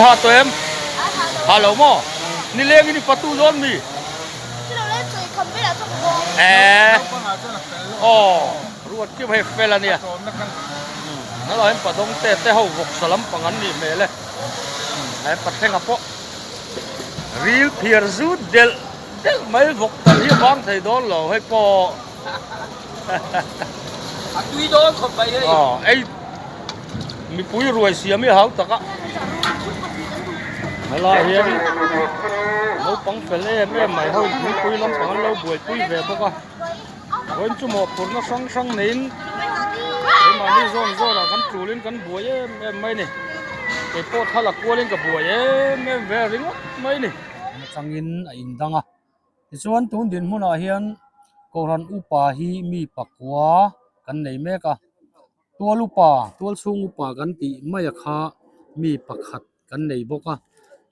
I ha tawh em? Ha lo maw? Nilengin i patu dawn mi? Eeh aw ruat kim hei fel a nia. Helai hian padawng te te ho vawksa lampang an nih hmel e. He pathlenga pawh ril phiar zut delh delh mai vawk tal hi a vang thei dawn lo hei pawh. A tui dawn khawp mai hei. Aw ei mipui ruai siam hi a hau tak a. Helai hian naupang fel em em mai ho in thingpui lampang an lo buaipui ve bawk a. Vawiin chu mawhphurhna hrang hrang neiin keimahni zawn zawnah kan tulin kan buai em em mai a ni. Keipawh thla la kualin ka buai em em ve ringawt mai a ni. Atangin a indang a. Tichuan tun dinhmunah hian Kohhran upa hi mi pakua kan nei mek a. Tual upa, tual chhung upa kan tih mai a kha mi pakhat kan nei bawk a.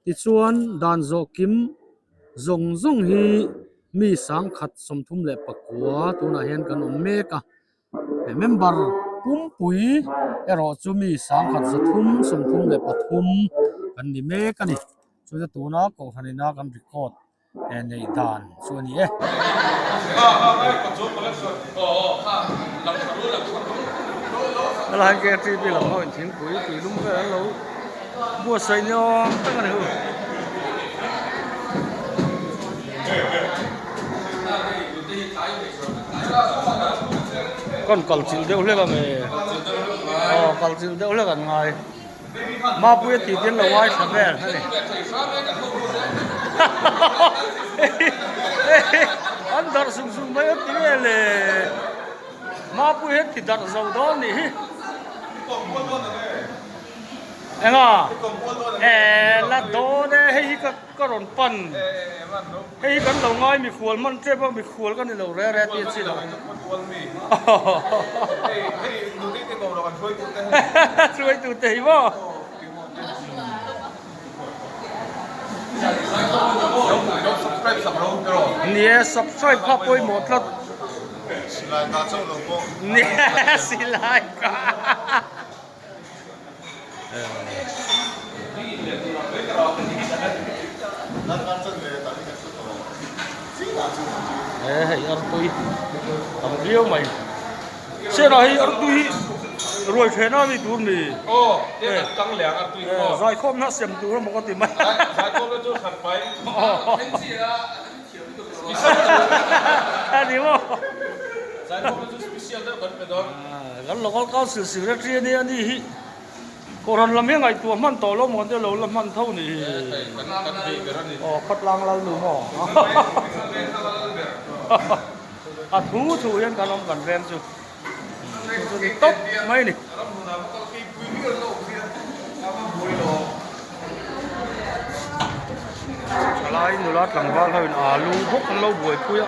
Tichuan dan zawh kim zawng zawng hi mi sangkhat 34 tunah hian kan awm mek a. Member pumpui erawh chu mi 1333 kan ni mek a ni. Chu chu tuna Kohhran ina kan record neih dan chu a ni e. Helai hian KTP lam ho in thingpui tui lum vel an lo buatsaih ni awm tak a ni hu. Kan kal chilh deuh hlek ang e. Aw kal chilh deuh hlek an ngai. Mapuia tih te an lo ngaithla vel a ni. An darh sung sung mai a ti nge le. Mapuia hian ti darh zo dawn nih hi. Enga? Eh la dawn e hei hi ka ka rawn pan. Hei hi kan lo ngai mikhual hman tep a mikhual ka ni lo re re tih a chi lo. Hruaitu te hi maw. Ni e subscribe kha pawimawh tlat. Ni e silai ka. He hei artui tam viau mai sir ah hei artui hi ruai thehna a ni tur ni zaikhawmna sem tur emaw ka ti mai a ni maw kan local council secretary a nia ani hi kohhran lam hi ngaihtuah hman tawh lo maw te lo la hman tho ni hi aw khawtlang lal nu maw a thu thu hian kan awm kan veng chu chu ni tawp mai ni. Thalai nula tlangval ho in alu bawk an lo buaipui a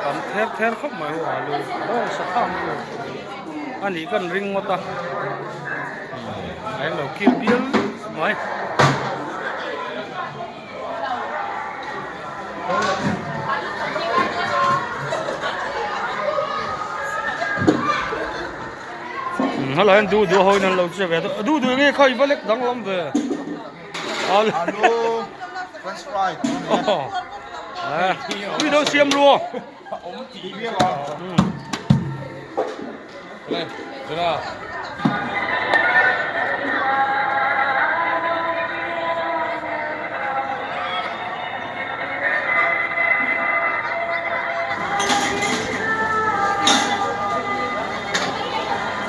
tam ther ther khawp mai ho alu bawng sa kham chu a nih kan ring ngawt a a englo kil bial mai. Helai hian duh duh ho in an lo che ve a duh duh nge kha i va lek danglam ve alu french fry tui deuh siam luo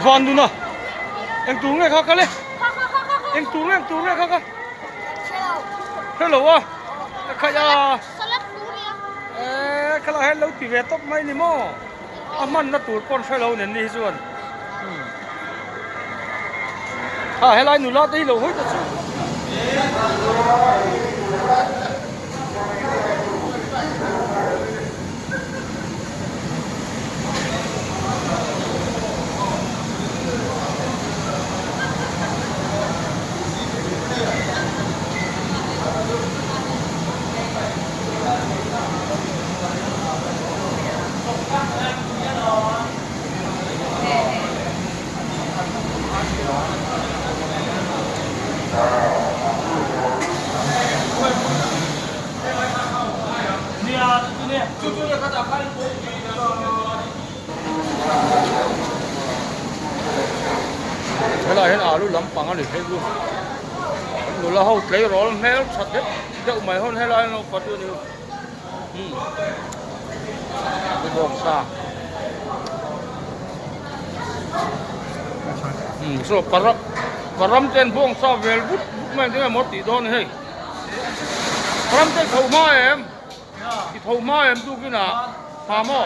Van nuna eng tur nge kha kal e eng tur nge eng tur nge kha kha hrelo a ka khaih a eh khalai hian lo ti ve tawp mai ni maw. A hmanna tur pawn hre lo nen ni hi chuan ha helai nula te hi lo hawi ta chu. Helaiah hian alu lampang a ni phei chu nula ho tleirawl hmel tha deuh deuh mai hawn helai an lo fatu a ni umm bawngsa umm saw param param ten bawngsa vel vut vut mai ang chu emaw tih dawn hei param te tho hma em. I tho hma em tukin ah tha maw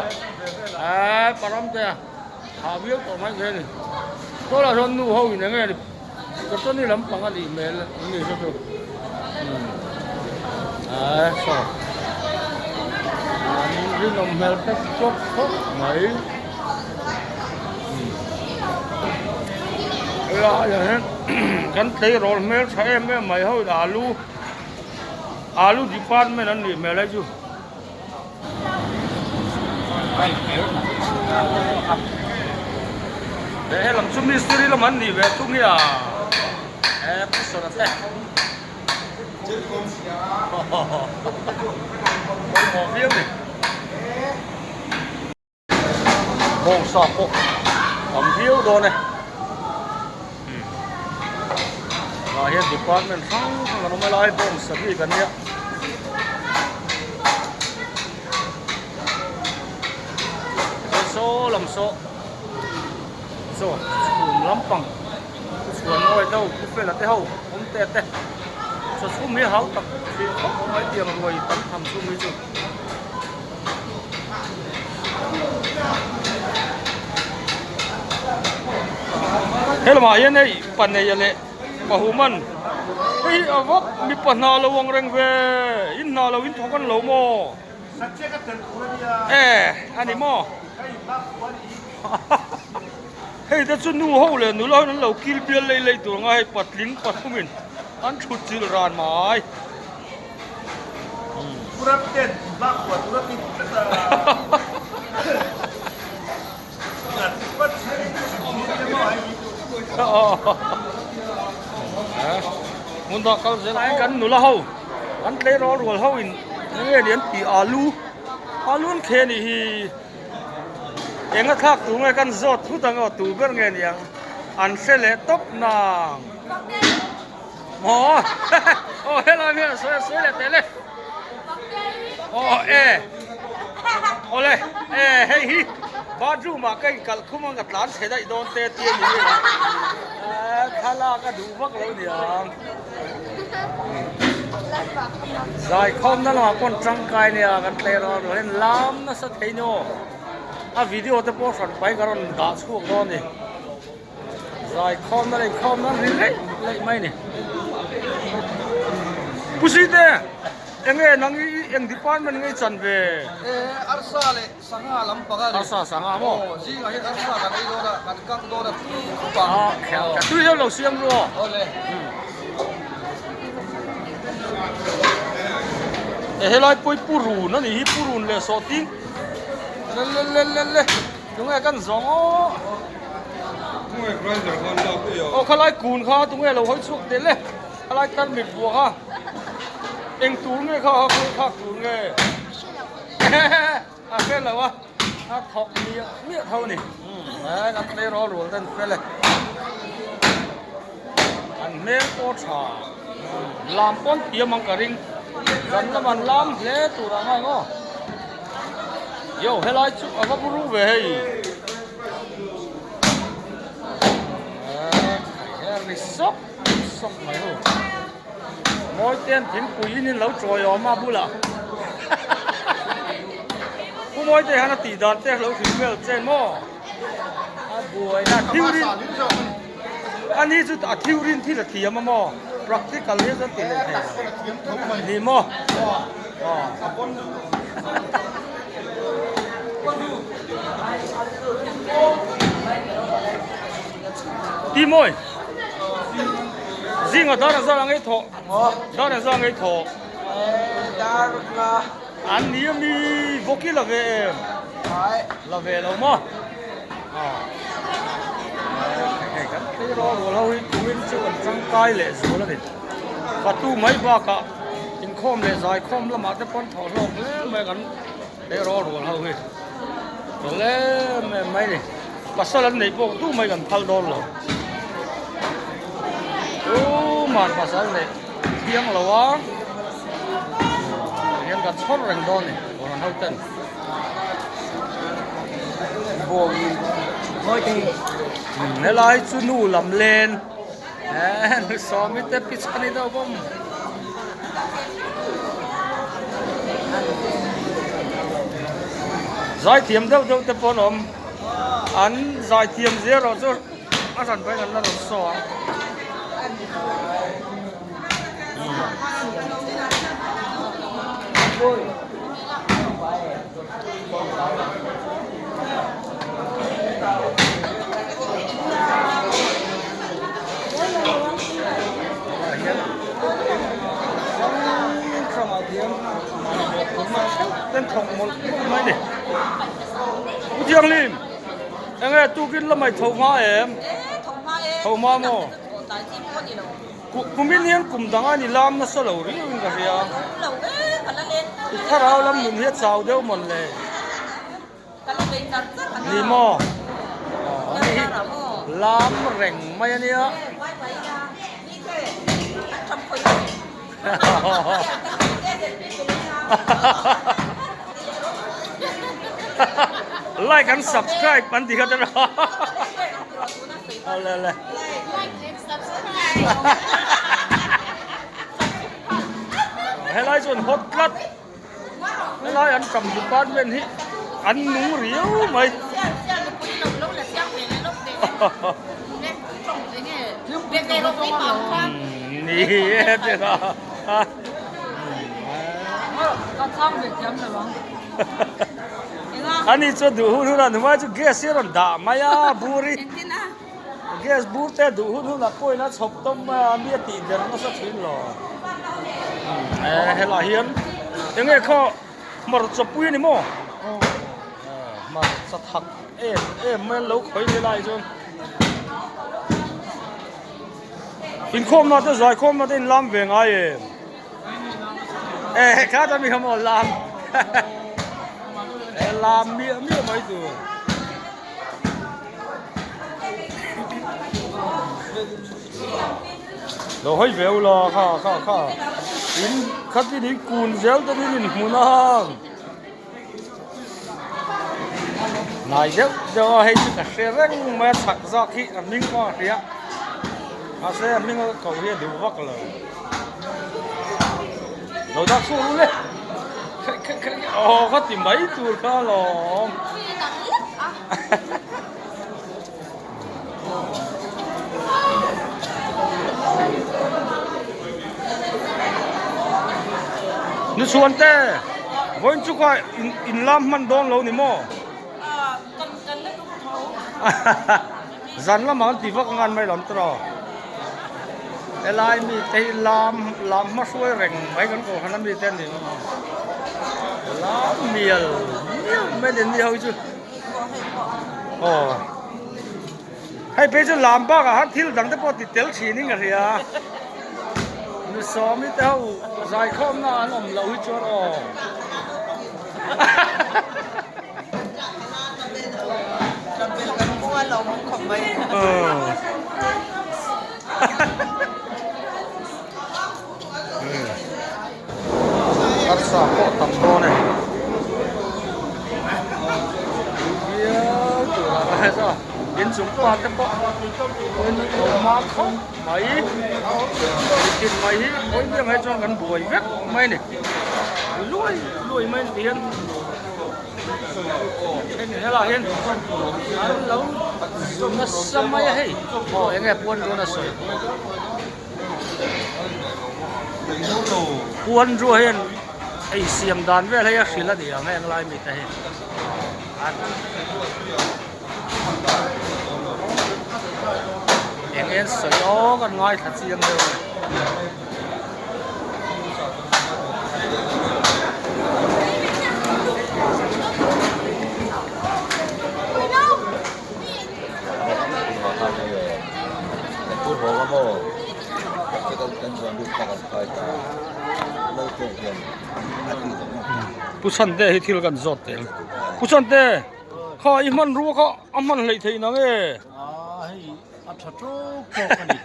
eeh param te a tha viau tawh mai thei a ni tawlah sawn nu ho in enge ni chawchawni lampang a nih hmel an ni saw chu umm eeh saw an rinawm hmel pek chawp khawp mai umm helaiah hian kan tleirawl hmel tha em em mai ho in alu. Alu department an nih hmel ai chu. He helam chu mistiri lam an nih ve thung hi a he pu sawra te pawimawh viau ni. Bawngsa pawh tam viau dawn e tah hian department hrang hrang an awm a lai bawngsa bik an nia chuan saw lam saw saw chhum lampang chhuan ngawi te ho pu fela te ho awm te te chaw chhum hi a hau tak thin khawp mai tiang ruai tam tham chhum hi chu. Helamah hian hei paneia leh pahuman hei a vak mipa hna lo ang reng ve in hna lo in thawk an lo maw e a ni maw hei te chu nu ho leh nula ho in an lo kil bial lei lei tur anga hei patling pathumin an thut chilh ran mai. Hmun dah kal zel ang kan nula ho kan tleirawl rual ho in enge ni an tih alu alu an khe nih hi eng a thlak tur nge kan zawt thut ang aw tu ber nge niang an hre leh tawp nang. Maw aw helai hian a sawi a sawi leh tel e aw e awle e hei hi bathroom ah ka inkalh khum ang ka tlan chhe daih dawn te tia ni ila thlalak a duh vak lo niang zaikhawm na lamah pawn tangkai nia kan tle rawh rawh hian lam nasa thei ni aw a video te pawh hran pai ka rawn dah chhuak dawn ni. Zaikhawmna leh inkhawmna an ri leih leih mai a ni. Pu Site, enge nang i eng department nge i chan ve? Eh, arsa leh sangha lampang a ni. Arsa sangha maw? Aw, zingah hian arsa kan ei dawn a, kan kang dawn a tui khawp ang. Ah, kher kher. Tui deuh lo siam ru aw. Awle. Eh, helai pawh hi purun a nih hi, purun leh sawhting. Le le le le le. Tunge kan zawng aw. Tunge grinder khan lak ei a. Aw khalai kun kha tunge lo hawi chhuak tel e. Khalai tar mit buah kha. Eng tur nge kha kha khawi khak tur nge. A hre lo a. A thawk miah miah tho a ni. Umm kan tleirawl rual ten fel e. An hmel pawh tha. Lam pawn thiam ang ka ring. Zan lam an lam hle tur ang ang aw. Yo helai chu a va buru ve hei. Her ni sawk sawk mai ho. Mawi ten thingpui in in lo chawi awm a bulah. Pu mawi te hian a tih dan te lo hrilh vel che maw. A buai na thiurin. Ani chu a thiurin thil a thiam a maw. Practical hi chuan ti leh thei. Ni maw. Ti mawi. Zinga dar azar ang ei thawh. Dar azar ang ei thawh. An ni ami vawk i la ve em? La ve lo maw? Hei kan tleirawl rual ho hi tuin chu an tangkai leh zual a ni. Fatu mai bakah. Inkhawm leh zaikhawm lamah te pawn thawh hlawk hle mai kan tleirawl rual ho hi. Fel em em mai ni. Pasal an neih pawh duh mai kan phal dawn lo. Tuman pasal neih thiang lo a hian kan chhawr reng dawn ni Kohhran ho ten. Helai chu nu lam len eh sawmi te pi chhan i deuh bawm. Zaithiam deuh deuh te pawh an awm. An zaithiam zia erawh chu a hran pawhin an la rawn saw ang. U Thianghlim, enge tukin lamah i tho hma em? Tho hma maw? Kumin hian kum dang a ni lam nasa lo riau in ka hria. I thlarau lam nun hi a chau deuh mawn le. Ni maw? Aw ani hi lam reng mai a nia. Like and subscribe an ti kha te rawh. Awle le. Helai chuan hot tlat. Helai an kam department hi an nung riau mai. Ni e ti ra. Ani chu duh hun hun a numai chu gas hi a rawn dah mai a bur hi. Gas bur te duh hun hun a coin a chhawp tawm mai a mi a tih der nasa thin lo. Eh helai hian enge khaw hmarcha pui a ni maw? Hmarcha thak em em mai an lo khawi helai chuan. Inkhawmna te zaikhawmna te inlam ve ngai em? Eh kha ta mi kha maw lam eh lam miah miah mai tur. Lo hawi ve u la kha kha kha in khatin in kun zel te in inhmun a. Hnai deuh deuh a hei chu ka hre reng mai a chhak zak hi a hming pawh a hria mahse a hming a ko hi a duh vak lo lo dak chhuak lu le khaih khaih khaih aw ka ti mai tur kha alawm. Ni chuan te vawiin chu kha in lam hman dawn lo ni maw? Zan lamah an ti vak ang an mai lam tawh. Helai mi te hi lam lam hma hruai reng mai kan kohhran ami te an ni lam mial mial mai ni ni ho chu. Aw hei phei chu lam bakah khan thil dang te pawh ti tel thin in ka hria nu sawmi te ho zaikhawm na an awm loh hi chuan aw Arsa pawh tam dawn e. Viau tur a ngai a inchung pa te pawh in awm a khawp mai thin mai hi pawi biang hi chuan kan buai vek mai a ni luai luai mai ti hian helai hian an lo nasa mai a hei aw eng nge puan dawn a sawi. Puanrua hian ei siam dan vel hei a hrilh a ni ang heng lai mite hi eng en sawi awk an ngaithla chiang deuh a ni. Pu Chhante hi thil kan zawt tel. Pu Chhante, kha i hmanrua kha a hman hleih theih nang e? A hei a tha tawk tawk a ni.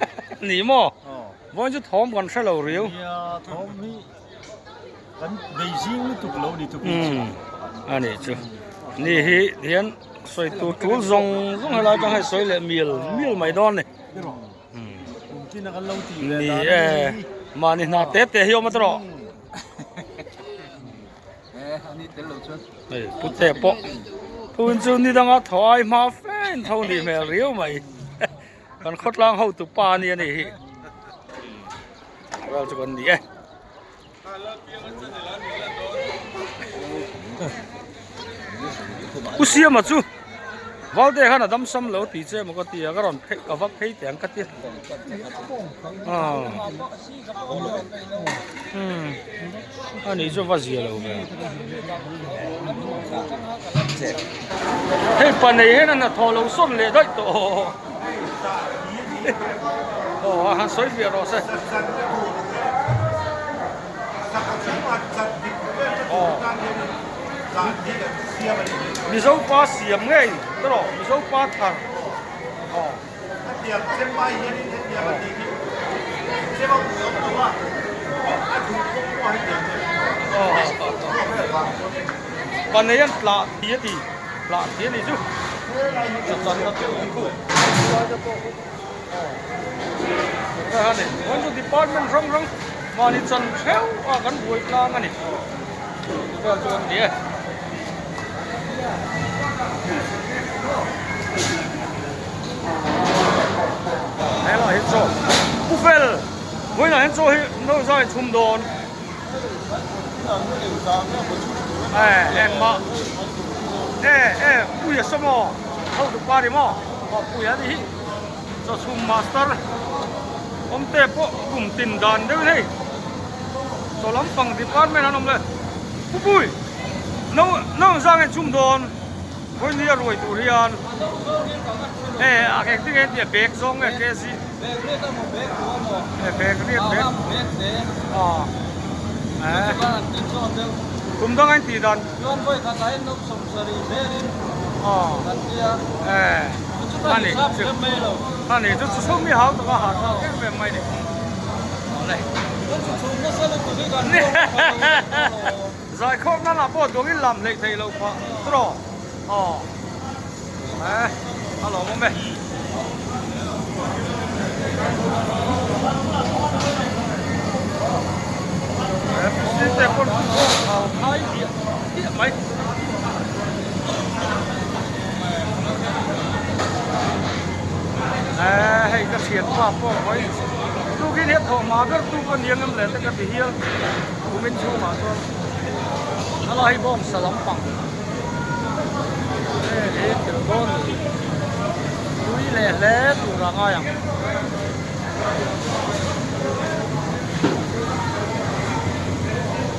Ni maw? Vawiin chu thawm kan hre lo riau. Nia, thawm hi kan bei zing lutuk lo ni tukin chu. A nih chu. Ni hi hian sawi tur tul zawng zawng helai atang hei sawi leh mial mial mai dawn a ni. Ni e, mahni hna te te hi awm a tawh. Hei pute pawh tun chu ni danga thaw ai hma fe in tho nih hmel riau mai. Kan khawtlang hotu pa a ni a nih hi. Ral chu kan ni e. Pu Siama chu Valte khan a dam sam lo tih che emaw ka ti a, ka rawn phei ka va phei teh ang ka ti a. A nih chu va zia lo ve. Hei pa nei hian a hnathawh lo sawn leh daih tawh. Aw a han sawi fiah rawh se. Mizo pa siam ngei tawh Mizo pa thar. Aw. Pa nei an tlah thi a ti tlah thi a ni chu. Department hrang hrang mahni chan theuh a kan buai tlang a ni vel chu an ni e. Helai hi chaw pu fel vawiinah hian chaw hi no zai chhum dawn engmah e e puia saw maw hotu pa ni maw aw puia ni hi chaw chhum master awmte pawh kum tin dan deuh in hei chaw lampang department an awm le pu pui no no zang en chhum dawn vawiin hi a ruai tur hian e a engtin nge tia bag zawng nge kg e bag riat bag aw kum dang a intih dan aw e ani chu ani chu chu mi hau taka ha thlak em em mai ni awle zaikhawm nan ah pawh duangin lam hleih theih loh phah tawh aw e a lawmawm e. Hei ka thian pa pawh mai tukin hian thawhhma ber tu ka nia ngam leh te ka ti hial kumin chhungah chuan a lai bawngsa lampang heng hi tel dawn a ni tui leh hle tur a ngai ang.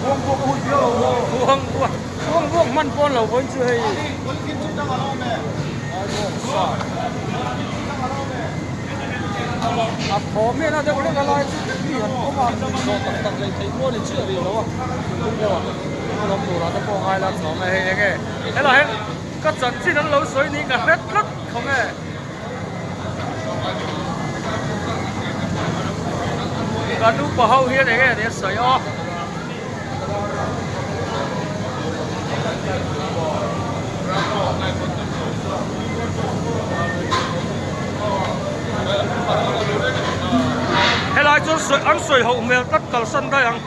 Khuang khuang vuak hman pawn lo vawiin chu hei a thawm hian a deuh hlek a lai chu mi han awm a zawh tak tak leh theih mual in chiah rih lo a a lawm turah te pawh ngai la chuang e hei enge helai hian ka chanchin an lo sawi niin ka hre tlat khawnge. Kan upa ho hian enge an sawi a. Helai chuan sawi an sawi ho hmel tlat kalsan daih ang.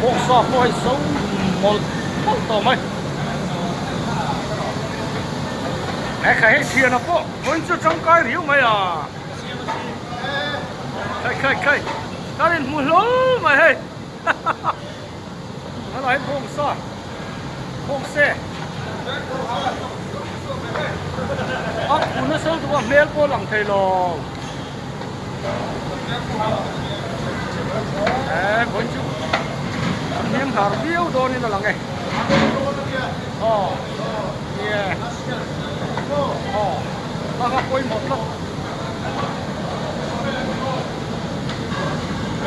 Bawksa pawh hei so mawlh mawlh tawh mai. He khai hei thiana pawh vawiin chu tangkai riau mai a. Khai khai khai kan inhmu hlawl mai hei. Helai bawngsa bawngse a phun nasa lutuk a hmel pawh a lang thei lo e vawiin chu an hniam hnar viau dawnin a lang e aw nie aw a pawimawh tlat.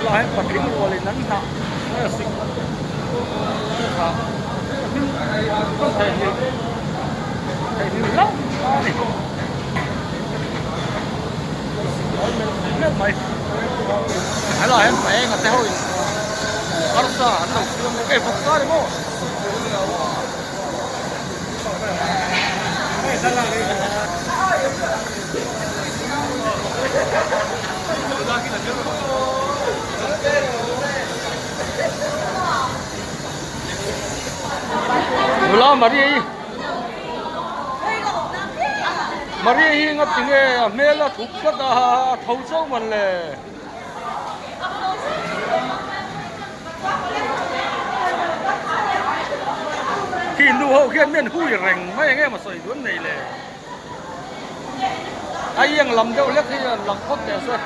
Helai hian patling rualin an hnah nge sik hnah hming ka theihnghilh theihnghilh hlauh a ni. Melh mai helai hian pa enga te ho in arsa an lo siam bawk e vawk ta ni maw. Nula Maria hi Maria hi nga tinge a hmel a thup tlat a a tho chauh man le. Khi nu ho khian mian hui reng mai eng em a sawi duan nei le. A iang lam deuh hlek hi a lang phawt teh se.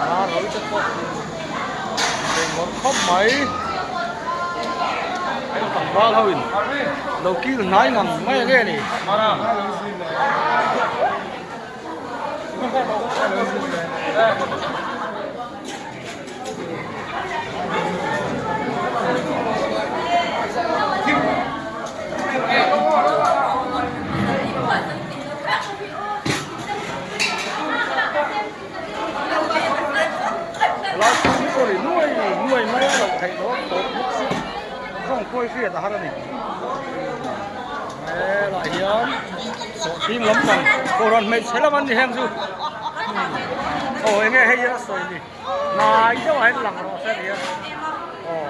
A ro te pawh engmawlh khawp mai heng tlangval ho in lo kil hnai ngang mai ang nge ni. Helai chu hi pawh ri nuai nuai mai a loh theih loh a tawp bawk si rawng pawh hi hriat a har a ni helai hian sawhthing lampang kawran hmeichhe lam an ni heng chu aw enge hei hian a sawi ni hnai deuh ah hian lang rawh se ti hian aw.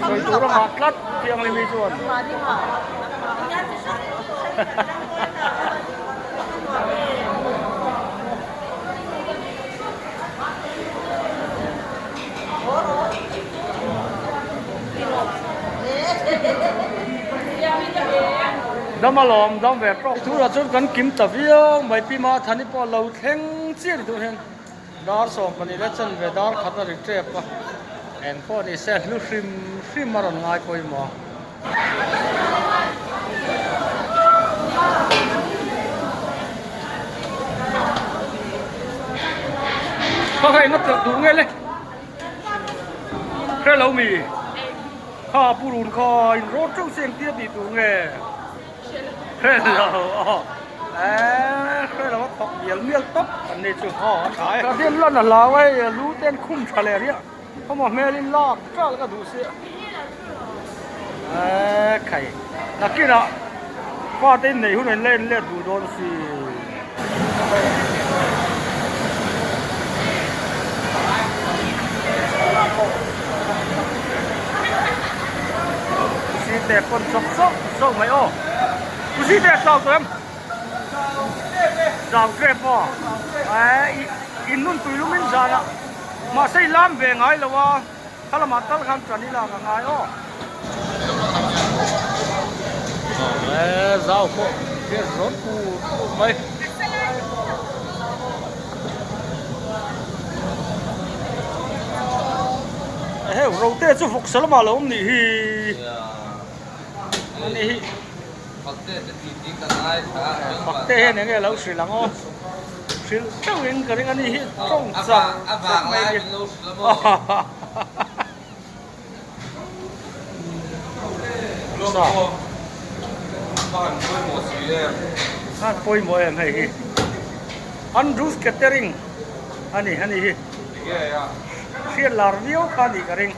Sawi tur a ngah tlat thianghlim hi chuan. Dam alawm dam ve tawk. Tunah chuan kan kim ta viau mai pi ma Thani pawh a lo thleng chiah ni tur hian dar 12 leh chanve dar khat a ri tep a eng pawh ni se hlu hrim hrim a rawn ngai pawimawh a. Kha kha enga tlak duh nge le hre lo mi kha purun kha in rawt teuh se engtia tih tur nge hre lo aw eh hre lo a thawk mial mial tawp an ni chu aw a tha e ka hian lan a hlau a hei lu te an khum tha leh riah. Khawmaw hmelin lak ṭal ka duh sia. Eee khai nakinah fate in neih hun in la en let duh dawn si. Site pawn chawk chawk chawk mai aw. Ku site a chau tawh em? Chau ṭep aw. Eee in nun tui lum in zanah. Mahse i lam ve ngai lo a, kha lamah tal khan ṭan i lak a ngai aw. Aw zau pawh hriat zawn pur pur mai. Eheu rote chu vawksa lamah lo awm nih hi. Ani hi. Fakte te tih tih kan ai tha. Fakte hian enge lo hrilh ang aw. Hrilh teuhin ka ring a ni hi tawng chak chak mai ni. A pawimawh em hei hi. Andrews Catering a ni a ni hi. Hriat lar viau kha a nih ka ring.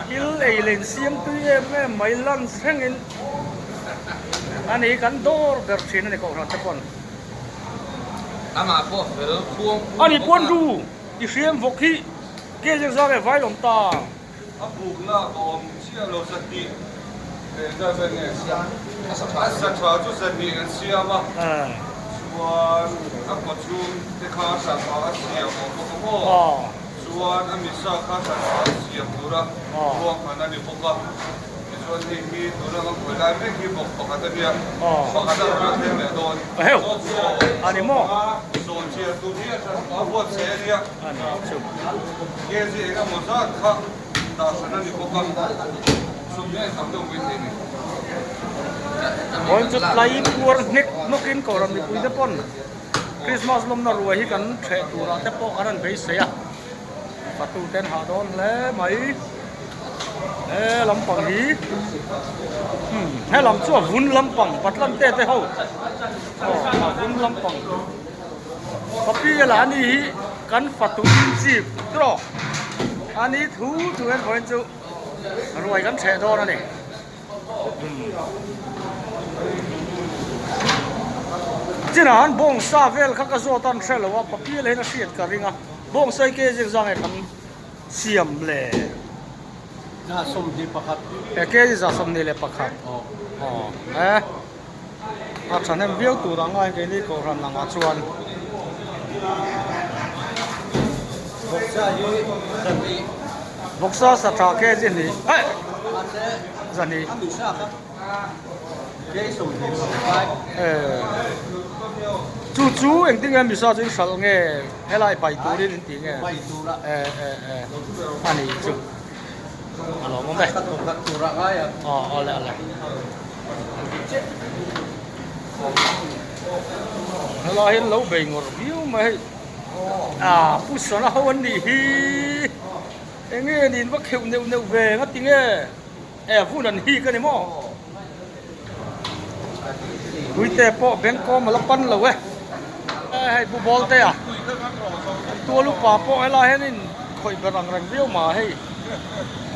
Thil ei leh insiam tui em em mai lunch thlengin a ni kan dawr ber thin a ni kohhran te pawn. Amah pawh fel khuang pui Ani pawn ru i hriam vawk hi ke zir zar e vai lawm ta. A buk lak a awm chiah lo zahnih leh zar vel nge a sa tha chu zahnih an siam a chuan a kawchhung te kha sa tha a siam awm bawk a maw. Chuan a misa kha hranpa a siam tura ruahman a ni bawk a, tichuan hei hi tuna kan khawi lai mek hi bawk pakhat a nia, pakhat a rawn thleng leh dawn. Dawhchiar tur hi a hran a buatsaih a nia. Kg eng emaw zat kha dah hran a ni bawk a, sum hi a tam deuh mai thei a ni. Vawiin chu tlai puar hnek hnawkin Kohhran mipuite pawn Krismas lawmna ruai hi kan hreh turah te pawh kan rawn beisei a, fatute an hah dawn hle mai. He lampang hi umm he lam chu a vun lampang Patlante te ho aw a vun lampang Papi lah ani hi kan fatu chief tawk ani thu thu hian vawiin chu ruai kan chheh dawn a ni chinah han bawngsa vel kha ka zawt a an hre lo a Papi lah hian a hriat ka ring a bawngsa hi ke zing zang nge kan Siam le. 21. He kg 21. Aw he. A thahnem viau tur ang a keini kohhran angah chuan. Vawksa hi zahnih. Vawksa sa tha kg hnih. Eh! Zahnih. A misa kha. Eh chu chu engtin nge misa chu in hralh nge helai bai turin in tih nge eh eh eh a ni chu a lawm awm e aw awle awle helai hian lo bei ngawrh viau mai hei ah pu sawna ho an nih hi enge nin va kheuh neuh neuh ve nga tinge. E hun an hik a ni maw? Puite pawh bengkawm a la pan lo e. E hei pu ball te a. Tual upa pawh helai hianin khawih ber ang reng viau ma hei.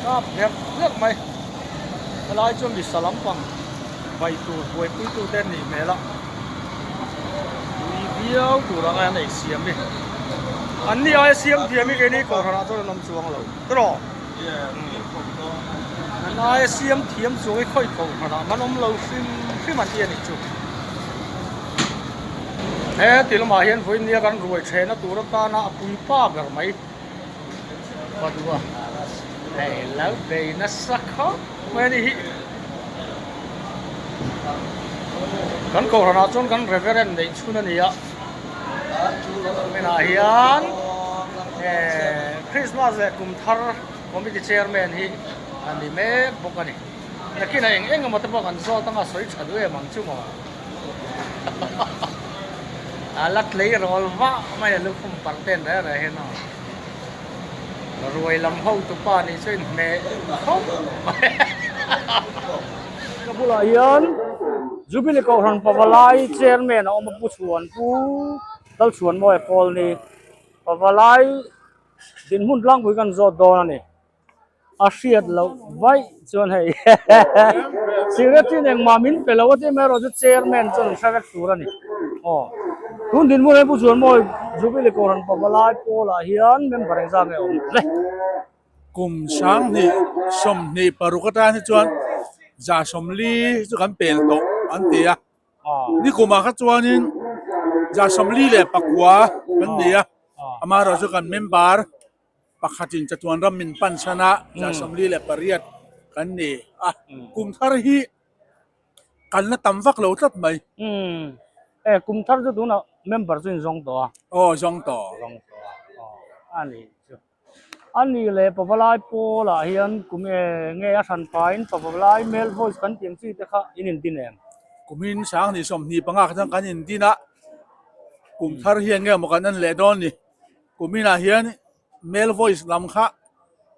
Kap hlerh hlerh mai. Helai chuan mi sa lampang vai tur buaipui tu te an nih hmel a. Tui viau tur anga an ei siam hi. An ni aia siam thiam hi keini kohhranah chuan an awm chuang lo. Tiraw? An aia siam thiam chuang i khawih ko hmanah man awm lo hrim hrim an ti a nih chu. He ti lamah hian vawinia kan ruai thehna tur atana a pui pa ber mai Padua hei lo bei nasa khawp mai a ni hi. Kan kohhranah chuan kan reverend neih chhun a ni a. Kuminah hian Christmas leh kum thar committee chairman hi a ni mek bawk a ni. Nakinah eng eng emaw te pawh kan zawt anga sawi tha duh em ang chu maw. A la tleirawl vah mai a lukhum parh ten reh reh hian aw. Ruai lam hotu pa nih chu inhmeh khawp mai. Ka bulah hian Jubilee Kohhran Pavalai Chairman a awm a Pu Chhuan Pu Lalchhuanmawia Kawlni Pavalai dinhmun tlangpui kan zawt dawn a ni. A hriat loh vaih chuan hei Secretary engmah min pe lo a ti amaherawh chu Chairman chuan an hre vek tur a ni. Aw tun dinhmun hi Pu Chhuanmawia Jubilee Kohhran Pavalai pawlah hian member engzat nge awm le? Kum 2026 atan hi chuan 40 chu kan pel tawh an ti a, nikumah kha chuanin 49 kan ni a, amaherawhchu kan member pakhatin chatuan ram min pan chhan a, 48 kan ni a, kum thar hi kan la tam vak lo tlat mai. E kum thar chu tunah member chu in zawng tawh a. Aw zawng tawh. Zawng tawh a, aw a nih chu. A ni leh Pavalai pawlah hian kum e nge a hran pain Pavalai male voice kan tih ang chi te kha in indin em? Kumin 2025 kha chuan kan indin a, kum thar hian nge maw kan en leh dawn ni. Kuminah hian male voice lam kha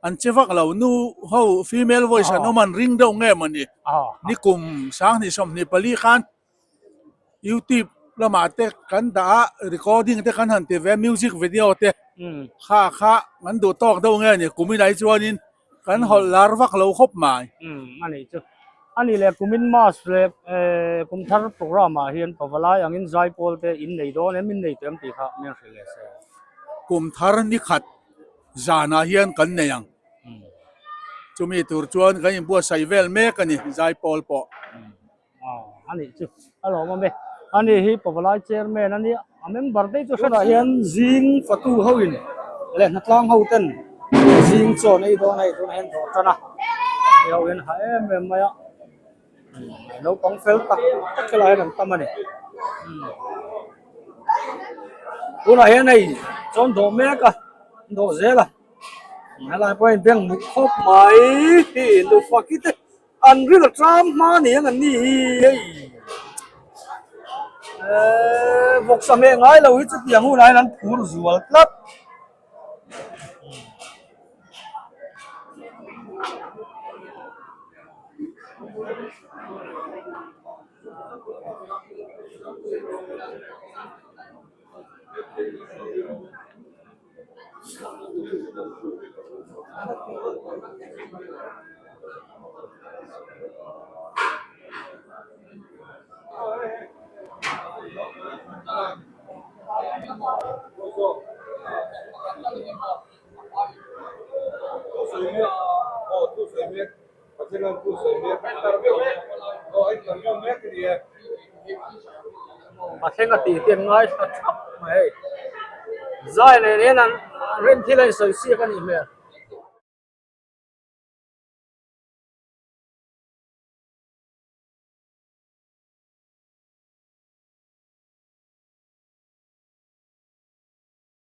an che vak lo, nu ho female voice an awm an ring deuh nge maw ni. Ni kum 2024 khan youtube lamah te kan dah a recording te kan han ti ve a music video te kha kha kan duh tawk deuh nge ni kumin ah hi chuanin kan hawlh lar vak lo khawp mai. Umm a nih chu. A nih leh kumin mass leh eh kum thar program ah hian pavalai angin zaipawl te in nei dawn em in nei tawh em tih kha min hrilh leh se. Kum thar ni khat zanah hian kan nei ang. Chumi tur chuan kan inbuatsaih vel mek a ni zaipawl pawh. A nih chu a lawm awm e a ni hi pavalai chairman a nia a member te chu hretah hian zing fatu ho in leh hnatlang ho ten zing chaw an ei dawn a hei tunah hian dawh tan a hei ho hian ha em em mai a naupang fel tak tak helai hian an tam a ni. Tunah hian hei chuan dawh mek a dawh zel a helai pawh hian bank muk khawp mai hi lufaki te an ril a tram hma ni ang an ni hi hei eee vawksa hmeh ngai lo hi chutiang hunah hian an phur zual tlat. A thleng a tih te an ngaithla thap mai hei. Zai leh nen an rem thil a insawi siak a nih hmel.